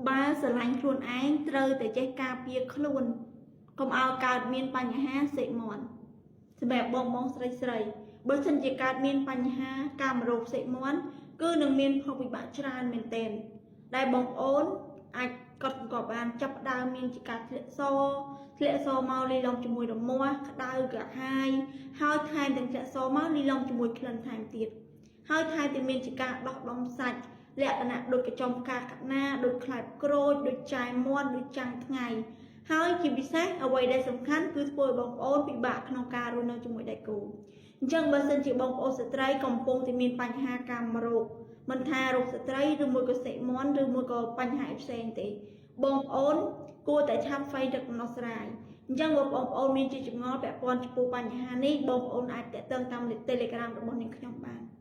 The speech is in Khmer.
បើស្រឡាញ់ខ្លួនឯងត្រូវតែចេះការពារខ្លួនកុំឲ្យកើតមានបញ្ហាសិមាន់សម្រាប់បងបងស្រីស្រីបើសិនជាកើតមានបញ្ហាកាមរោគសិមាន់គឺនឹងមានផលវិបាកច្រើនមែនទែនដែលបងប្អូនអាចកត់សម្គាល់បានចាប់ផ្ដើមមានជាការធ្លាក់សធ្លាក់សមកលីឡំជាមួយរមាស់ក្តៅក្រហាយហើយថែមទាំងធ្លាក់សមកលីឡំជាមួយក្លិនថែមទៀតហើយថែមទាំងមានជាការដោះដុំសាច់លក្ខណៈដូចកញ្ចុំផ្កាកណាដូចខ្លែបក្រូចដូចចែមាន់ដូចចាំងថ្ងៃហើយជាពិសេសអ្វីដែលសំខាន់គឺធ្វើឲ្យបងប្អូនពិបាកក្នុងការរស់នៅជាមួយដៃគូអញ្ចឹងបើសិនជាបងប្អូនស្ត្រីកំពុងតែមានបញ្ហាកាមរោគមិនថារោគស្ត្រីឬមួយក៏សិមាន់ឬមួយក៏បញ្ហាផ្សេងទេបងប្អូនគួរតែឆាប់ស្វែងរកដំណោះស្រាយអញ្ចឹងបើបងប្អូនមានជាចម្ងល់ពាក់ព័ន្ធចំពោះបញ្ហានេះបងប្អូនអាចទាក់ទងតាម Telegram របស់នាងខ្ញុំបាន។